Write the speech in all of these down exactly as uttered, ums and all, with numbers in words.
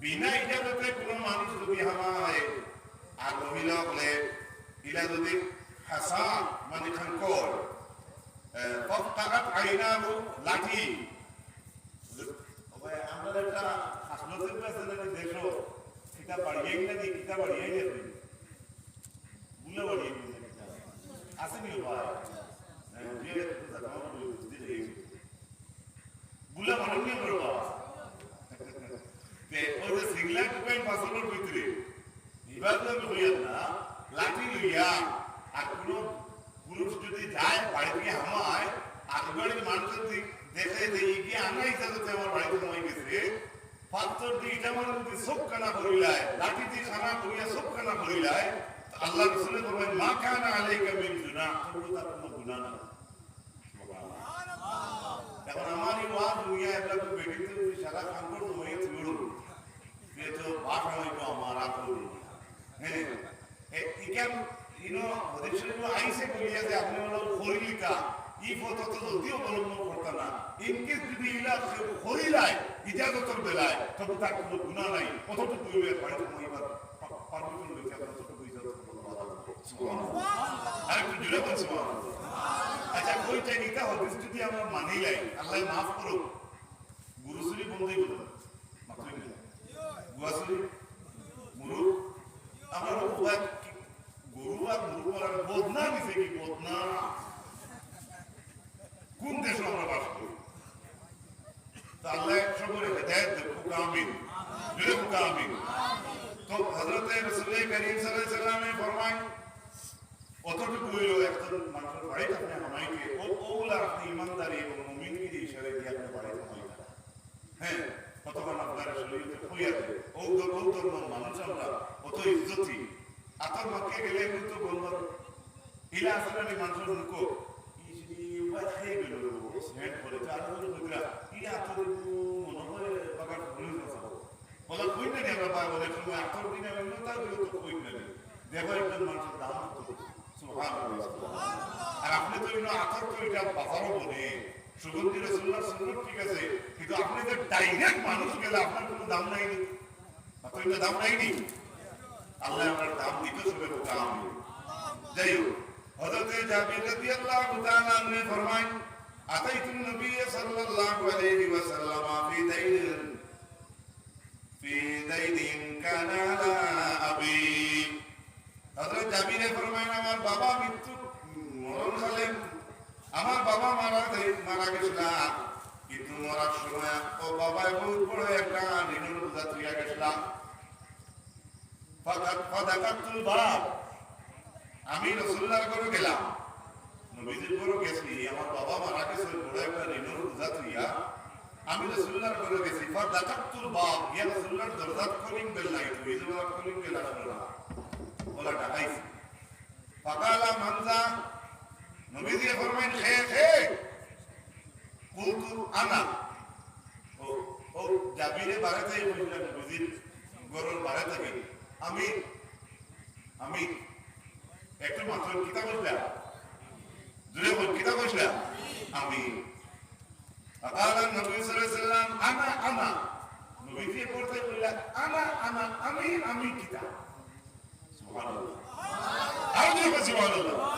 বিনা ইজাজতে কোনো মানুষ যদি হামায় আর মহিলা অকলে ইলা যদি হাসা মানে খাঙ্কর, আহ, ফাফতাকাত আইনাহু লাঠি। ওই আমরা একটা হাসপাতাল আছে না দেশো, কিতা বাড়িয়ে না কি, কিতা বাড়িয়ে না কি? বুলা বাড়িয়ে না কিতা? আছে নি ভাই? হ্যাঁ, বুঝে গেছে, বুঝে গেছে। বুলা মানে নিয়ে বড় বাবা। তে ওই যে সিংলা টুকাই পাথরের ভিতরে, বিবাদ আমি হইয়ার না, লাঠি লইয়া, আর কোনো পুরুষ যদি যায়, বাড়ি থেকে হামায়, আর বাড়ির মানুষ যদি দেখে যে ইগিয়ে আনা ইচ্ছা করতে আমার বাড়িতে হয়ে গেছে, পাথর দিয়ে ইটা মারে যদি চোখ কানা করিলায়, লাঠি দিয়ে কানা করিয়া চোখ কানা করিলায়, তো আল্লাহ রসুলে বলবেন, "মা কানা আলাইকা মিন জুনাহ", তোর উপর তার কোনো গুনাহ নাই। এখন আমার এই ওয়াজ দুনিয়া একটা তো বেটিতে যদি সারা কাপড় হয়ে চলুন, সে তো বাসা হইতো আমার আপন। হ্যাঁ, এ, ইখান ইনো হদিস শরীফ আইছে বলিয়া যে আপনি হলো খরিলিতা, ই পথ তো যদি অবলম্বন করতা না। In case যদি ইলা খরিলায়, ইজাজতর বেলায়, তবে তার কোনো গুনাহ নাই। অতটুকু হইলে বাড়িতে মহিবার পা-, permission লইতে আপনার অতটুকু ইজাজত করতে পারবো। সুবহানাল্লাহ। আর একটু জোরে বল সুবহানাল্লাহ। আচ্ছা, কই চাই নিতে হদিস যদি আমরা মানি লাই, আল্লাহ মাফ করুক। গরু চুরি বন্ধই করুক। মাতই না। গুয়া চুরি, মুরুগ, আমরা গুয়া কি, গরু আর মুরুগ মারার বদনা নিছে কি বদনা? কোন দেশে আমরা বাস করি? তো আল্লাহ সকলে হেদায়েত দেন, কউক্কা আমিন। জোরে কউক্কা আমিন। তো হযরতে রাসূলে করিম সাল্লাল্লাহু আলাইহি ওয়াসাল্লামে ফরমায়, অতটুকু হইল একজন মানুষের বাড়িত আপনি হামাইকে, ও, ওগুলা আপনি ইমানদারি এবং মুমিনগিরি হিসাবে দিয়ে আপনি বাড়িত হামাইতা। হ্যাঁ, কতক্ষণ আপনার শরীরে হইয়া যায়। ও ধর-, ও ধর্মর মানুষ আমরা, অত ইজ্জতি। আতর মাখিয়ে গেলে এমনি তো বলবো, ইলা আসলে আমি মানুষের মুখো, ই, ই, উবাই খেয়ে গেল, সেন্ট করে, চার বছর বুঝরা, ইলা আতর মনে হয় বাগান ঘুরে যাবো। বলে, কই না নি আমরা পাই? বলে, সময় আঠারো দিন আমি অন্য তার বিরুদ্ধে কই না নি। দেখো, একজন মানুষের দাম কত। সুবহানাল্লাহ। আর আপনি তো ইনো আতর তো এটা বাজারও বনে, সুগন্ধি রসুল্লাহর সুন্নত ঠিক আছে, কিন্তু আপনি যে direct মানুষ গেলে আপনার কোনো দাম নাই নি। আপনার তো দাম নাই নি। আল্লাহ আপনার দাম দিতে সবে কউক্কা আমিন। যাই হোক, হযরতে জাবির রাদিয়াল্লাহু তাআলা আনহু ফরমায়, আতাইতুন নবী সাল্লাল্লাহু আলাইহি ওয়াসাল্লাম ফি দাইন في دين كان على أبي। হযরত জাবিরে ফরমাইন, আমার বাবা মৃত্যু মরণ কালে আমার বাবা মারা যাই-, মারা গেছিলা, কিন্তু মরার সময় ও বাবায় বহুত বড় একটা ঋণর বোঝা থইয়া গেছিলা। ফাদা-, ফাদাকাতুল বাব। আমি রাসূলুল্লাহর ঘরো গেলাম। নবীজির ঘরো গেছি, আমার বাবা মারা গেছে, বড় একটা ঋণর বোঝা থইয়া আমি রাসূলুল্লাহর ঘরো গেছি। ফাদাকাতুল বাব, গিয়া রাসূলুল্লাহর দরজাত calling bell নাই, নবীজির ঘরো calling bell আসলো না। ওলা ডাকাইছি। ফাকালা মান যা, নবীজিয়ে ফরমাইন, "কে, কে?" কুলতু আনা। ও, ও জাবিরে বারে থাকি কইলা, নবীজির ঘরর বারে থাকি, "আমি, আমি।" একটু মাতইন, কিতা কইলা? জোরে কইন, কিতা কইলা? "আমি।" ফাকালা নবী সাল্লাল্লাহু আলাইহি ওয়াসাল্লাম, "আনা, আনা।" নবীজিয়ে বারে থাকি কইলা, "আনা, আনা, আমি, আমি কিতা?" সুবহানাল্লাহ। আরো জোরে কইন, সুবহানাল্লাহ।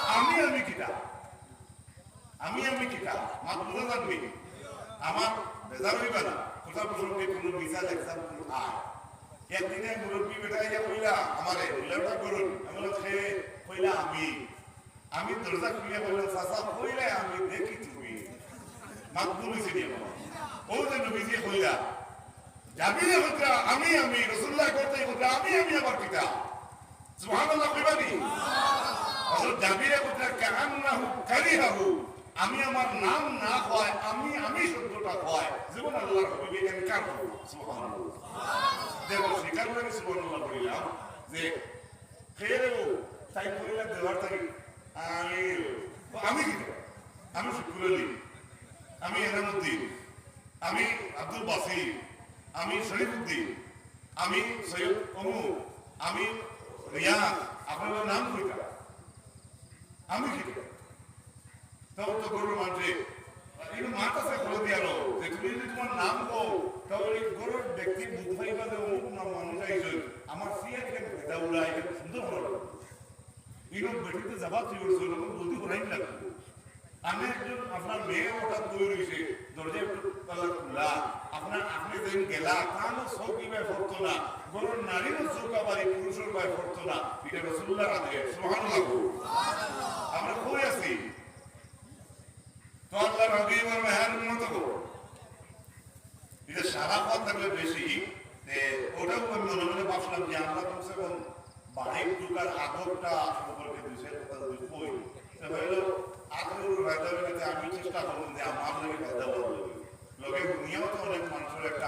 আমি, আমি কিতা? আমি, আমি কিতা? মাত বুঝা যার নি? আমার বেজার অইবা না। কথা প্রসঙ্গে কোনো মিসাল example আয়। একদিনে মুরব্বি বেটা আইয়া কইলা, আমারে, কইলা, "ওটা করুন।" আমি বললাম, সে কইলা, "আমি।" আমি দরজা খুলিয়া বললাম, "চাচা, কইলে আমি দেখি তুমি।" মাত ভুল অইছে নি আমার? ও যে নবীজিয়ে কইলা, জাবিরে কইতরা, "আমি, আমি।" রাসূলুল্লাহ করতে কইতরা, "আমি, আমি আবার কিতা?" সুবহানাল্লাহ কইবা নি? হযরত জাবিরে কইতরা, "কাআন্নাহু কারিহাহু।" আমি আমার নাম না কওয়ায়, আমি, আমি শব্দটা কওয়ায়, যেমন আল্লাহর হাবিবে ইনকার করলো। সুবহানাল্লাহ। দেখো, স্বীকার করে সুবহানাল্লাহ বললাম যে, "কে রে ও?" তাই কইলা দেওয়ার তাই, "আমি।" তো আমি কি দেব? আমি শুকুর আলী, আমি এনামুদ্দিন, আমি আব্দুল বাসির, আমি শরীফুদ্দিন, আমি সৈয়দ অমুক, আমি রিয়াজ, আপনার নাম কইতা? আমি কি দেব? তখন তো গরুর মাঠে, এই মাঠ আছে করে দিয়ে আলো, যে তুমি যদি তোমার নাম কও, তাহলে ঘরর ব্যক্তি বুঝ পাইবা যে অমুক না মানুষ আইছইন, আমার চেয়ার ইখান ভেজা উড়া, ইখান সুন্দর করা লাগবো। ইনো বেটিতে যাবা তুই ওর জন্য বৌদি করাই লাগবো। আমি একজন আপনার মেয়ে হঠাৎ বই রইছে, দরজা একটু তালা খোলা, আপনার, আপনি যেদিন গেলা, তারও চোখ ইবায় পড়তো না, ঘরর নারীরও চোখ আবার এই পুরুষর বায় পড়তো না। ইটা রাসূলুল্লাহর আদেশ। সুবহানাল্লাহ। আমরা কই আছি? তো আল্লাহর হাবিবর মায়ার উম্মত গো। ইটা সারা পথ থাকলে বেশি, তে ওটাও আমি মনে মনে ভাবছিলাম যে আমরা কমসে কম বাড়ির ঢুকার আদবটা সম্পর্কে দুই চার কথা যদি কই, তে হইলো আদরের ফায়দা হইলে তে আমি চেষ্টা করবো যে আমার লগে ফায়দা হওয়ার লগে। লগে দুনিয়াও তো অনেক মানুষের একটা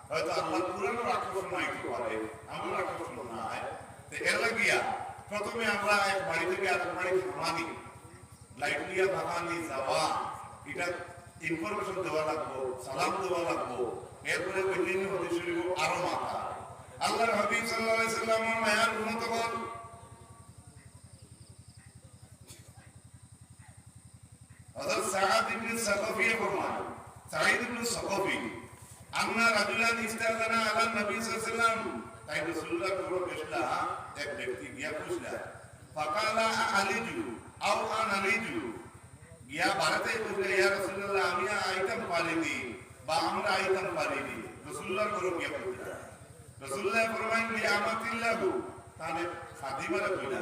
হয়তো আল্লাহর পুরানোর আকর্ষণ আইতে পারে, আমার আকর্ষণ না হয়। তো এর লাগিয়া প্রথমে আমরা এক বাড়ি থেকে আরেক বাড়ি থামানি, লাইট দিয়া বাগানি যাওয়া, এটা ইনফরমেশন দেওয়া লাগবো, সালাম দেওয়া লাগবো, এরপরে অন্যান্য হাদিস শরীফ আরো মাথা। আল্লাহর হাবিব সাল্লাল্লাহু আলাইহি সাল্লামের মায়ার উম্মত হল হযরত সাদ ইবনে সাকাফিয়ে ফরমান, সাঈদ ইবনে সাকাফি, আন্না রাজুলান ইস্তাযানা আলা নবী সাল্লাল্লাহু আলাইহি ওয়াসাল্লাম, তাইন রাসূলুল্লাহর ঘরো গেছলা, এক ব্যক্তি গিয়া কইছলা, ফাকালা আলিজু আও আনালিজু, গিয়া বাড়িতে কইছলা, ইয়া রাসূলুল্লাহ, আমি আইতাম পারিনি বা আমরা আইতাম পারিনি। রাসূলুল্লাহর ঘরো গিয়া কইছলা। রাসূলুল্লাহ ফরমাইন, লি আমাতিল্লাহু, তানে খাদিমারে কইলা,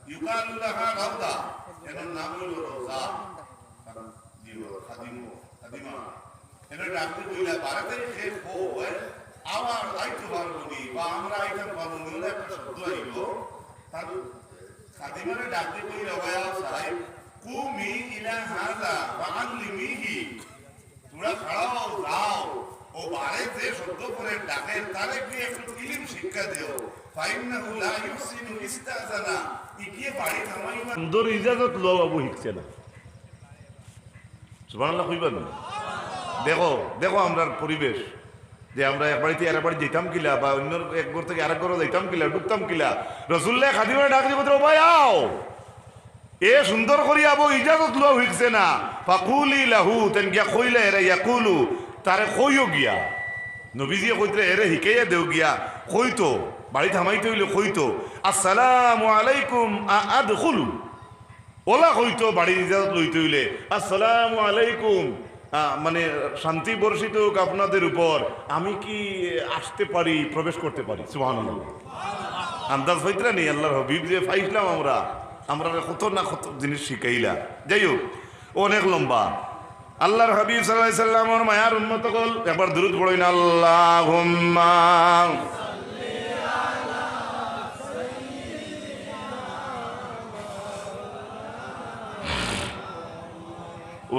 ইউকালু লাহা রাউদা, এর নাম হইল রওজা। কারণ জি, ও খাদিম, খাদিমা। এর ডাকতে কইলা, বাড়িতে সে কয়, আবার আইতে পারবো নি, বা আমরা আইতে পারবো নি, ওলা একটা শব্দ আইল। তার খাদিমারে ডাকতে কইলা, ওয়া সাহেব, কুমি ইলা হাযা ওয়া আল্লিমিহি। তোমরা খাড়াও, যাও, ও বারে যে শব্দ করে ডাকে, তারে গিয়ে একটু ইলিম শিক্ষা দিও। ফাইন্নাহু লা ইউহসিনু ইস্তাজানা। ইগিয়ে বাড়ি থামাইবা। সুন্দর ইজাজত লওয়া বউ হিকছে না। সুবহানাল্লাহ কইবা না? দেখো, দেখো আমরার পরিবেশ, যে আমরা এক বাড়িতে আরেক বাড়ি যাইতাম কিলা, বা অন্য এক ঘর থেকে আরেক ঘরো যাইতাম কিলা, ঢুকতাম কিলা। রাসূলুল্লাহ খাদিমারে ডাক দিব, "ও ভাই আও।" এ সুন্দর করি আবো ইজাজত লওয়া হিকছে না। ফাকুলি লাহু, তেন গিয়া কইলা এরে, ইয়াকুলু, তারে কইও গিয়া। নবীজিয়ে কইতরা এরে হিকাইয়া দেও গিয়া, কইতো, বাড়িত হামাইতে অইলে কইতো, "আসসালামু আলাইকুম, আ আদখুলু।" ওলা কইতো, বাড়ির ইজাজত লইতে অইলে, "আসসালামু আলাইকুম, আ, মানে, শান্তি বর্ষিত হোক আপনাদের উপর, আমি কি আসতে পারি, প্রবেশ করতে পারি?" সুবহানাল্লাহ। আন্দাজ পাইতরা নি, আল্লাহর হাবিব যে পাইছলাম আমরা, আমরারে কত না কত জিনিস শিখাইলা। যাই হোক, অনেক লম্বা। আল্লাহর হাবিব সাল্লাল্লাহু আলাইহি সাল্লামর মায়ার উম্মত অকল, একবার দুরূদ পড়ইন, আল্লাহুম্মা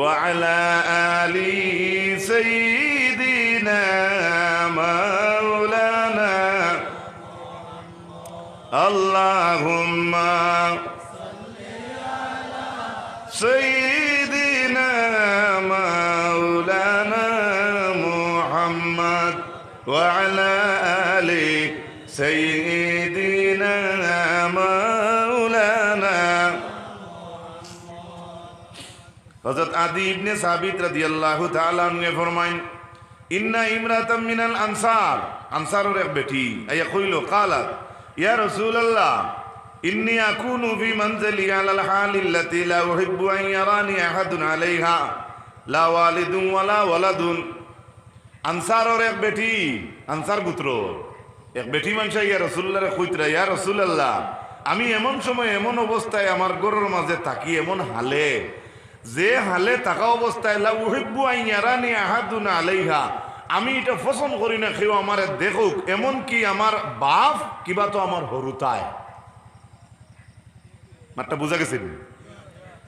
وعلى آل سيدنا مولانا اللهم سيدنا مولانا محمد وعلى آل سيدنا مولانا হযরত আদি ইবনে সাবিত রাদিয়াল্লাহু তাআলা আনহু ফরমাইন, "ইন্না ইমরাতাম মিনাল আনসার," আনসারর এক বেটি আইয়া কইল, "কালাত, ইয়া রাসূলাল্লাহ, ইন্নী আকুনু ফি মানজিলি আলাল হালিল্লাতী লা উহিব্বু আন ইয়ারানী আহাদুন আলাইহা, লা ওয়ালিদুন ওয়ালা ওয়ালাদুন।" আনসারর এক বেটি, আনসার গোত্র, এক বেটি মানষে ইয়া রাসূলুল্লাহরে কইতরা, "ইয়া রাসূলুল্লাহ, আমি এমন সময়, এমন অবস্থায় আমার ঘরর মাঝে থাকি, এমন হালে, যে হালে থাকা অবস্থায় লা উহিব্বু আন ইয়ারানী আহাদুন আলাইহা, আমি ইটা পছন্দ করি না কেউ আমারে দেখুক, এমনকি আমার বাফ কিবা তো আমার হুরুতায়।" মাতটা বুঝা গেছে নি?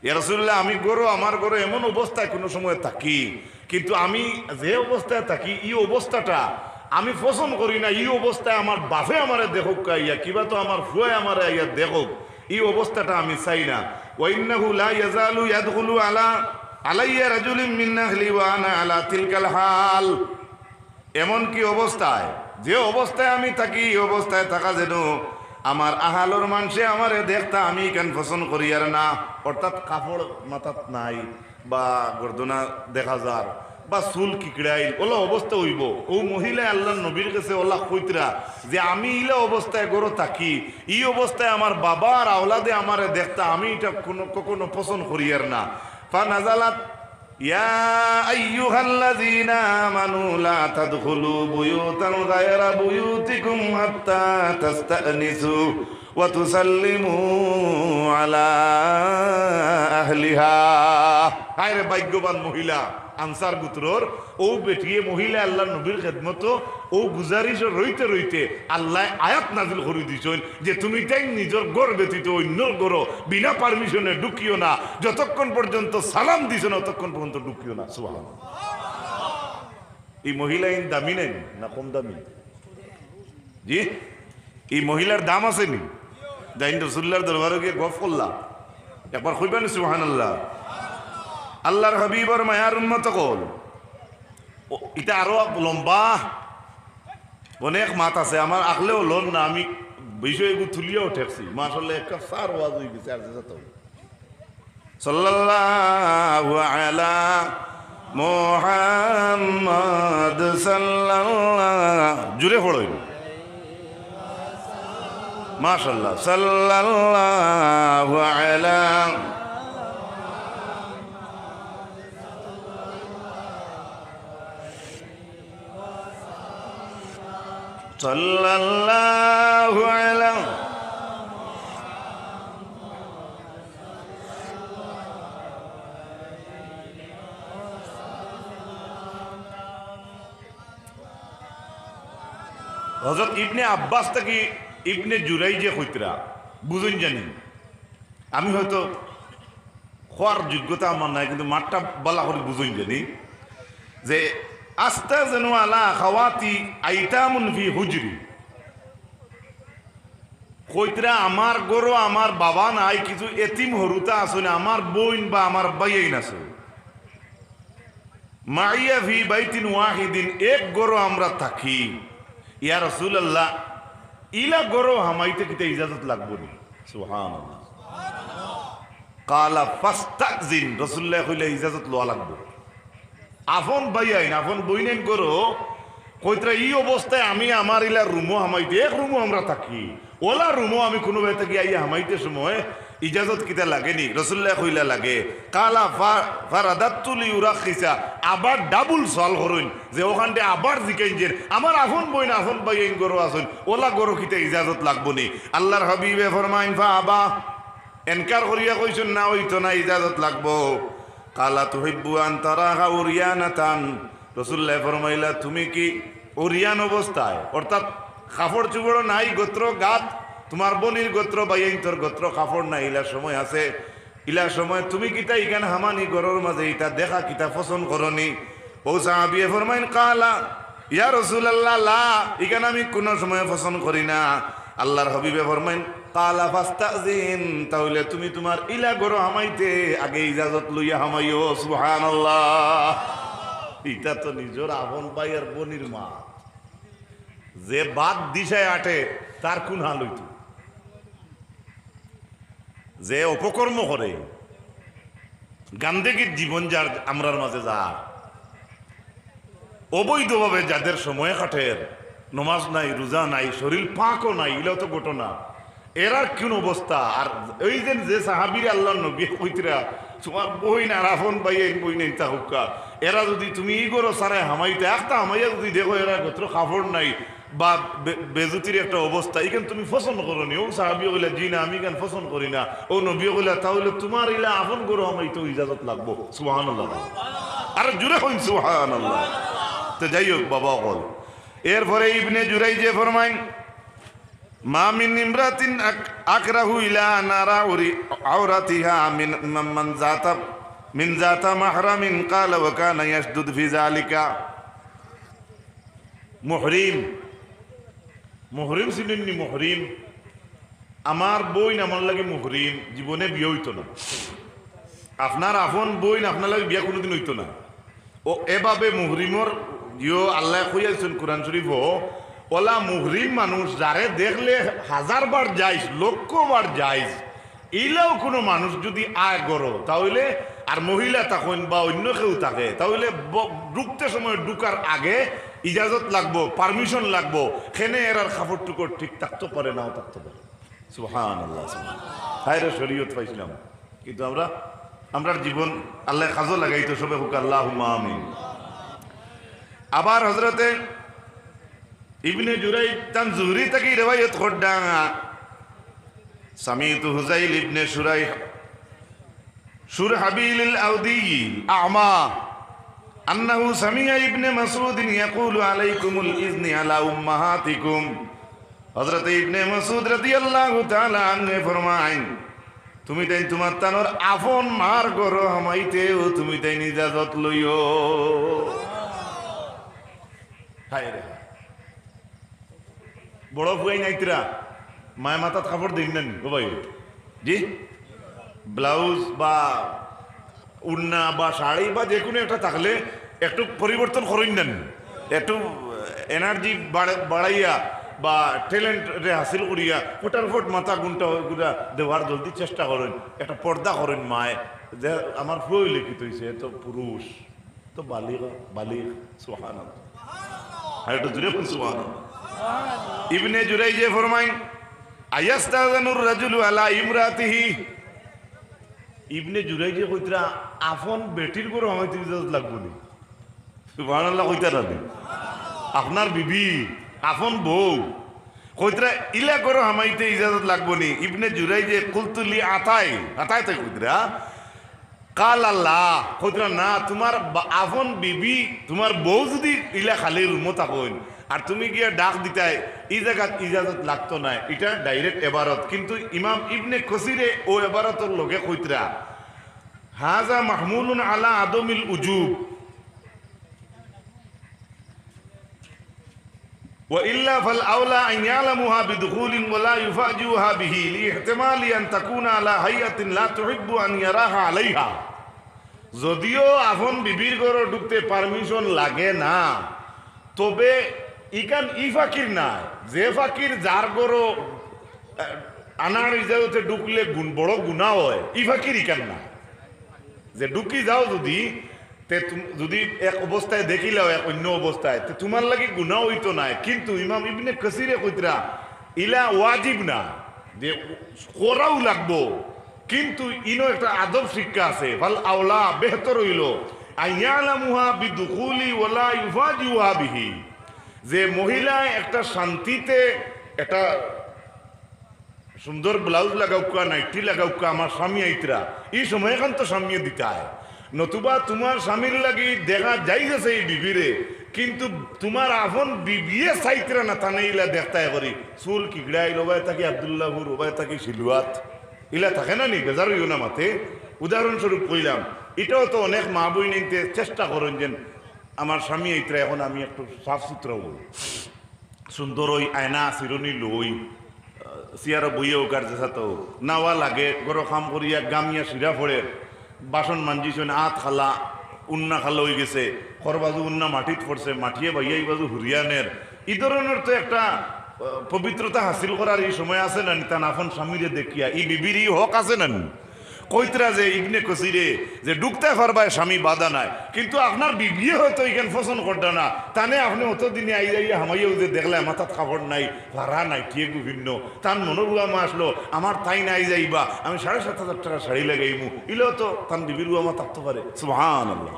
ইয়া রাসূলুল্লাহ, আমি ঘরো, আমার ঘরো এমন অবস্থায় কোনো সময় থাকি, কিন্তু আমি যে অবস্থায় থাকি, ই অবস্থাটা আমি পছন্দ করি না। ই অবস্থায় আমার বাফে আমারে দেখুক আইয়া, কিবা তো আমার ফুয়ায় আমারে আইয়া দেখুক, ই অবস্থাটা আমি চাই না। ওয়া ইন্নাহু লা ইয়াজালু ইয়াদখুলু আলা, আলাইয়া রাজুলুম মিন আহলি ওয়া আনা আলা তিলকাল হাল। এমন কি অবস্থায়, যে অবস্থায় আমি থাকি, এই অবস্থায় থাকা যেন আমার আহালর মানষে আমারে দেখতা, আমি ইখান পছন্দ করি আর না। অর্থাৎ কাপড় মাথাত নাই বা গর্দনা দেখা যার, বা চুল কিকড়াইল, অলা অবস্থা অইবো। অউ মহিলায় আল্লার নবীর গেছে অলা কইতরা যে, "আমি ইলা অবস্থায় ঘরো থাকি, ই অবস্থায় আমার বাবা আর আওলাদে আমারে দেখতা, আমি ইটা কুনু, কখনো পছন্দ করিয়ার না।" ফানাজালাত, "ইয়া আইয়ুহাল্লাযীনা আমানু লা তাদখুলু বুয়ুতান গায়রা বুয়ুতিকুম হাত্তা তাস্তানিসু ওয়া তুসাল্লিমু আলা আহলিহা।" হায় রে ভাগ্যবান মহিলা, আনসার গোত্রর অউ বেটিয়ে মহিলা আল্লার নবীর খেদমতো অউ গুজারিশ রইতে রইতে আল্লায় আয়াত নাজিল করি দিছইন যে, "তুমি তাইন নিজর ঘর ব্যতীত অইন্যর ঘরো বিনা পারমিশনে ঢুকিও না, যতক্ষণ পর্যন্ত সালাম দিছো না, অতক্ষণ পর্যন্ত ঢুকিও না।" সুবহানাল্লাহ। ই মহিলাইন দামি নায়নি না কম দামি? জি, ই মহিলার দাম আছে নি? যাইন রসুল্লার দরবারো গিয়া গফ করলা, একবার কইবা নি সুবহানাল্লাহ? আল্লার হাবিবর মায়ার উম্মত অকল, ও, ইটা আরো লম্বা অনেক মাত আছে, আমার আখলেও লন না, আমি বিষয়গু তুলিয়াও ঠেকছি। মাশাআল্লাহ, এক কাপ চার ওয়াজ অই গেছে, আর যেটা তো। সাল্লাল্লাহু আলা মুহাম্মদ সাল্লাল্লাহু, জুরে পড়ইন। মাশাআল্লাহ, সাল্লাল্লাহু আলা সাল্লাল্লাহু আলা। হযরত ইবনে আব্বাস থাকি ইবনে জুরাইজে কইতরা, বুঝইন জানি, আমি হয়তো কওয়ার যোগ্যতা আমার নাই, কিন্তু মাতটা বালা করি বুঝইন জানি যে, "আস্তাযিনু আলা আখাওয়াতি আইতামুন ফি হুজরি।" কইতরা, "আমার ঘরো আমার বাবা নাই, কিছু এতিম হুরুতা আছইন, আমার বইন বা আমার ভাইয়াইন আছে।" মাইয়া ফি বাইতিন ওয়াহিদিন, এক ঘরো আমরা থাকি। ইয়া রাসূলুল্লাহ, ইলা ঘরো হামাইতে কিতা ইজাজত লাগবো নি? সুবহানাল্লাহ। কালা ফাস্তাযিন, রাসূলুল্লায় কইলা, "ইজাজত লওয়া লাগবো।" আফন ভাইয়াইন, আফন বইনাইন ঘরো কইতরা, "ই অবস্থায় আমি আমার ইলা রুমো হামাইতে, এক রুমো আমরা থাকি, অলা রুমো আমি কুনু বায় থাকি আইয়া হামাইতে সময় ইজাজত কিতা লাগে নি?" রাসূলুল্লায় কইলা, "লাগে।" কালা ফা-, ফারাদাততু লিউরাখিসা, আবার ডাবল সওয়াল করইন, যে অখানতে আবার জিকাইন যে, "আমার আফন বইন, আফন ভাইয়াইন ঘরো আছইন, অলা ঘরো কিতা ইজাজত লাগবো নি?" আল্লার হাবিবে ফরমাইন, "ফাআবা।" এনকার করিয়া কইছইন, "না, অইতো না, ইজাজত লাগবো।" কালা তুহিব্বু আন তারাহা উরিয়ানাতান। রাসূলুল্লায় ফরমাইলা, "তুমি কি উরিয়ান অবস্থায়, অর্থাৎ কাপড় চুপড় নাই, গোত্র গাত, তুমার বইনর গোত্র, ভাইয়াইন্তর গোত্র কাপড় নাই, ইলা সময় আছে, ইলা সময় তুমি কিতা ইখান হামানি ঘরর মাঝে ইতা দেখা কিতা পছন্দ করো নি?" অউ সাহাবিয়ে ফরমাইন, "কালা, ইয়া রাসূলুল্লাহ, লা, ইখান আমি কুনু সময় পছন্দ করি না।" আল্লার হাবিবে ফরমাইন, "কালা ফাস্তাযিন, তাইলে তুমি তুমার ইলা ঘরো হামাইতে আগে ইজাজত লইয়া হামাইও।" সুবহানাল্লাহ। ইটা তো নিজর আফন ভাই আর বইনর মা। যে বাদ দিশায় আটে, তার কুন হাল অইতো? যে অপকর্ম করে, গান্দেগির জীবন যার আমরার মাঝে যা, অবৈধভাবে যাদের সময় কাটের, নমাজ নাই, রোজা নাই, শরীর পাকও নাই, ইলাও তো ঘটনা। এরার কুন অবস্থা? আর অউ যে, যে সাহাবিরে আল্লার নবী কইতরা, "তুমার বইন আর আফন ভাইয়াইন বইনাইন থাকউক্কা, এরা যুদি তুমি ই ঘরো ছাড়াই হামাইতা, একটা হামাইয়া যুদি দেখো এরার গোত্র কাপড় নাই বা বে-, বেজুতির একটা অবস্থা, ইখান তুমি পছন্দ করো নি?" অউ সাহাবিয়ে কইলা, "জি না, আমি ইখান পছন্দ করি না।" অউ নবীয়ে কইলা, "তাইলে তুমার ইলা আফন ঘরো হামাইতেও ইজাজত লাগবো।" সুবহানাল্লাহ। আরো জুরে কইন সুবহানাল্লাহ। তো যাই হউক বাবা অকল, এরপরে ইবনে জুরাইজে ফরমাইন, "মা মিন ইমরাতিন আক-, আকরাহু ইলা আন আরা উরি-, আওরাতিহা মিন, মান জাতা, মিন জাতা মাহরামিন।" কালা ওয়া কানা ইয়াশদুদু ফি যালিকা। মুহরিম, মুহরিম চিনইন নি? মুহরিম, আমার বইন আমার লাগি মুহরিম, জীবনে বিয়া অইতো না। আপনার আফন বইন আপনার লাগি বিয়া কুনুদিন অইতো না। অউ এভাবে মুহরিমর ইয়ো আল্লায় কইয়া দিছইন কুরআন শরীফো, অলা মুহরিম মানুষ যারে দেখলে হাজার বার জায়েজ, লক্ষ বার জায়েজ, ইলাও কুনু মানুষ যুদি আয় ঘরো, তাইলে আর মহিলা থাকইন বা অইন্য কেউ থাকে, তাইলে ব-, ঢুকতে সময় ঢুকার আগে ইজাজত লাগবো, পারমিশন লাগবো। কেনে এরার কাপড় টুকর ঠিক থাকতো পারে, নাও থাকতো পারে। সুবহানাল্লাহ, সুবহানাল্লাহ। হায় রে, শরীয়ত পাইছিলাম, কিন্তু আমরা, আমরার জীবন আল্লায় কাজো লাগাইতো, সবে কউক্কা আল্লাহুম্মা আমিন। আবার হযরতে ইবনে জুরাইজ তান জুহরি থাকি রেওয়ায়ত কররা, সামিতু হুযাইল ইবনে শুরাইহ শুরহাবিল আল আওদি আ'মা আন্নাহু সামিআ ইবনে মাসউদ ইয়াকুলু আলাইকুমুল ইজনি আলা উম্মাহাতিকুম। হযরত ইবনে মাসউদ রাদিয়াল্লাহু তাআলা আনহু ফরমাইন, তুমি তাইন তুমার তানোর আফন মার ঘরো হামাইতেও তুমি তাইন ইজাজত লইও। হায় রে হায়। বড় পুয়াইন আইতরা, মায় মাথাত কাপড় দেইন না নি, ও ভাই? জি? ব্লাউজ বা উড়না বা শাড়ি বা যে কুনু একটা থাকলে একটু পরিবর্তন করইন না নি? একটু এনার্জি বাড়াইয়া বা ট্যালেন্ট রে হাসিল করিয়া ফটাফট মাথা গুনটা গুলা দেওয়ার জলদি চেষ্টা করইন, একটা পর্দা করইন মায়, যে আমার পুয়া অইলে কিতা অইছে, এ তো পুরুষ। তো বালিগ, বালিগ, সুবহানাল্লাহ। আর একটু জুরে কউক্কা সুবহানাল্লাহ। ইবনে জুরাইজে ফরমাইন, আয়াস্তাজানুর রাজুলু আলা ইমরাতিহি। ইবনে জুরাইজে কইতরা, আফন বেটির ঘরো হামাইতে ইজাজত লাগবো নি? সুবহানাল্লাহ কইতা না নি? আপনার বিবি, আফন বউ, কইতরা ইলা ঘরো হামাইতে ইজাজত লাগবো নি? ইবনে জুরাইজে কুলতু লি আতাই, আতাই তাই কইতরা, কালা লা, কইতরা না, তুমার বা-, আফন বিবি, তুমার বউ যুদি ইলা খালি রুমো থাকইন, আর তুমি গিয়া ডাক দিতায়, ই জাগাত ইজাজত লাগতো নায়, ইটা ডাইরেক্ট এবারত। কিন্তু ইমাম ইবনে কসিরে অউ এবারতর লগে কইতরা, হাজা মাহমুলুন আলা আদমিল উজুব। وإلا فالأولى أن يعلمها بدخول ولا يفاجئها به لاحتمال أن تكون على هيئة لا تحب أن يراها عليها। যদিও আফন বিবির ঘরো ঢুকতে পারমিশন লাগে না, তবে ইখান ই ফাকির নায়, যে ফাকির যার ঘরো, আহ, আনার ইজাজতে ঢুকলে গুন-, বড় গুনা অয়, ই ফাকির ইখান নায়। যে ঢুকি যাও যুদি, তে তুম-, যুদি এক অবস্থায় দেখিলাও এক অইন্য অবস্থায়, তে তুমার লাগি গুনা অইতো নায়। কিন্তু ইমাম ইবনে কাসিরে কইতরা, ইলা ওয়াজিব না, যে করাউ লাগবো, কিন্তু ইনো একটা আদব শিক্ষা আছে। ফাল আওলা, বেহতর অইলো, আইয়ালামুহা বিদুখুলি ওয়ালা ইউফাজিউহা বিহি, যে মহিলায় একটা শান্তিতে একটা সুন্দর ব্লাউজ লাগাউক্কা, নাইটি লাগাউক্কা, আমার স্বামী আইতরা, ই সময়খান তো স্বামীয়ে দিতায়। নতুবা তুমার স্বামীর লাগি দেখা যাইজ আছে ই বিবিরে, কিন্তু তুমার আফন বিবিয়ে চাইতরা না, তানে ইলা দেখতায় করি। চুল কিগড়াইল, ওবায় থাকি আব্দুল্লাহপুর, ওবায় থাকি শিলুয়াত, ইলা থাকে না নি? বেজার অইও না মাতে, উদাহরণস্বরূপ কইলাম। ইটাও তো অনেক মা-বইনাইন্তে চেষ্টা করইন যেন আমার স্বামী আইতরা, এখন আমি একটু সাফ সুতরা অই। সুন্দর অই আয়না, চিরুনি লই, আহ, চেয়ারো বইয়া অউক আর যেসাত অউক, নাওয়া লাগে, ঘরো কাম করিয়া গামিয়া শিরা পড়ের, বাসন মাঞ্জিছইন, আত কালা, উন্না কালা অইগেছে, হর বাজু উন্না মাটিত পড়ছে, মাটিয়ে বাইয়া ই বাজু হুরিয়া নের। ই ধরনর তো একটা, আহ, পবিত্রতা হাসিল করার ই সময় আছে না নি? তান আফন স্বামীরে দেখিয়া, ই বিবির ই হক আছে না নি? কইতরা যে ইবনে কসিরে যে ঢুকতায় পারবায় স্বামী বাধা নাই, কিন্তু আপনার বিবিয়ে হয়তো ইখান পছন্দ করতা না, তানে আপনে অতদিনে আইজ আইয়া হামাইয়াউ যে দেখলায় মাথাত কাপড় নাই, ফাড়া নাইটিয়ে গুবিন্ন, তান মনো রুয়ামা আসলো, আমার তাইন আইজ আইবা, আমি সাড়ে সাত হাজার টেকার শাড়ি লাগাইমু, ইলেও তো তান বিবির রুয়ামা থাকতো পারে। সুবহানাল্লাহ।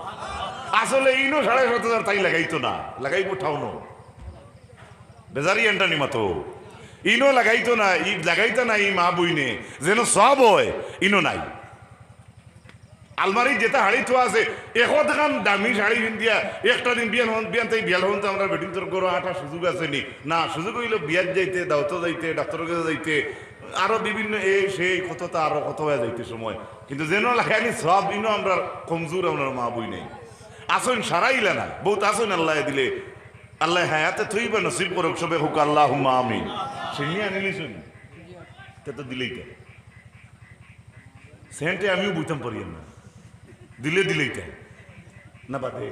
আসলে ইনো সাড়ে সাত হাজার তাইন লাগাইতো না, লাগাইবো টাউনো। বেজারি এন্টানি মাতো। ইনো লাগাইতো না, ই লাগাইতা না ই মা-বইনে, যেন সওয়াব অয়, ইনো নাই। আলমারিত যেতা শাড়ি থোয়া আছে, একখান দামি শাড়ি পিন্দিয়া, একটা দিন বিয়ান হন, বিয়ান তাই বিয়াল হন তো আমরার বেটিন্তর ঘরো আটার সুযোগ আছে নি? না, সুযোগ অইলো বিয়াত যাইতে, দাওতো যাইতে, ডাক্তরর গেছে যাইতে, আরো বিভিন্ন এই সেই কততা আরো কত অইয়া যাইতে সময়। কিন্তু যেন লাগাইলে সওয়াব, ইনো আমরার কমজুর, আমরার মা-বইনাইন। আছইন সারা ইলা না, বউত আছইন আল্লায় দিলে। আল্লায় হায়াতে তৈয়বা নসিব করউক, সবে কউক্কা আল্লাহুম্মা আমিন। সেন্ট আনিলিছইন নি? তে তো দিলাইতা। সেন্টে আমিও বইতাম পারি না। দিলে দিলাইতা। না বাদে।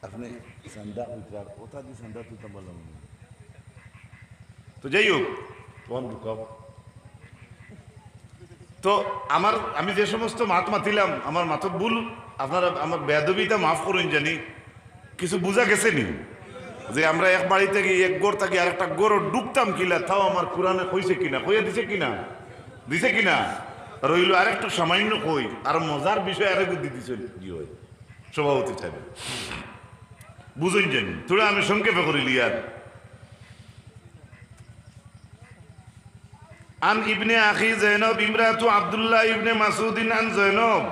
আপনে চান্দা কইতার, ওটা দি চান্দা তুলতাম পারলাম না। তো যাই হোক, তখন ঢুকাও। তো আমার, আমি যে সমস্ত মাত মাতিলাম, আমার মাতত ভুল, আপনারা আমার বেয়াদবিটা মাফ করইন জানি। কিছু বুঝা গেছে নি? যে আমরা এক বাড়ি থাকি, এক ঘর থাকি আরেকটা ঘরো ঢুকতাম কিলা, তাও আমার কোরআনে কইছে কিনা, কইয়া দিছে কিনা, দিছে কিনা? রইল আরেকটু সামান্য কই, আর মজার বিষয় আরেকটু দি দিছে কি হয় সভাপতি সাহেব। বুঝইন জানি, থুড়া আমি সংক্ষেপে করিলিয়ার। عن ابن أخي زينب امرأة عبد الله بن مسعود عن زينب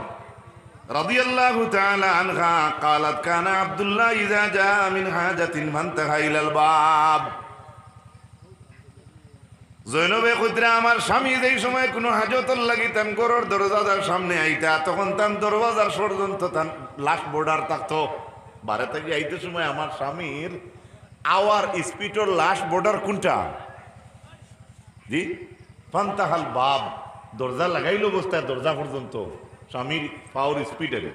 رضي الله تعالى عنها قالت: كان عبد الله إذا جاء من حاجة فانتهى إلى الباب. জৈনবে কইতরা, আমার স্বামী যেই সময় কুনু হাজতর লাগি তান ঘরর দরজাদার সামনে আইতা, তখন তান দরজাদার পর্যন্ত তান লাস্ট বর্ডার থাকতো। বারে থাকি আইতে সময় আমার স্বামীর আওয়ার স্পিডর লাস্ট বর্ডার কুনটা? জি, ফান্তাহাল বাব, দরজা লাগাইল অবস্থায় দরজা পর্যন্ত স্বামীর পাওর স্পিড আইল।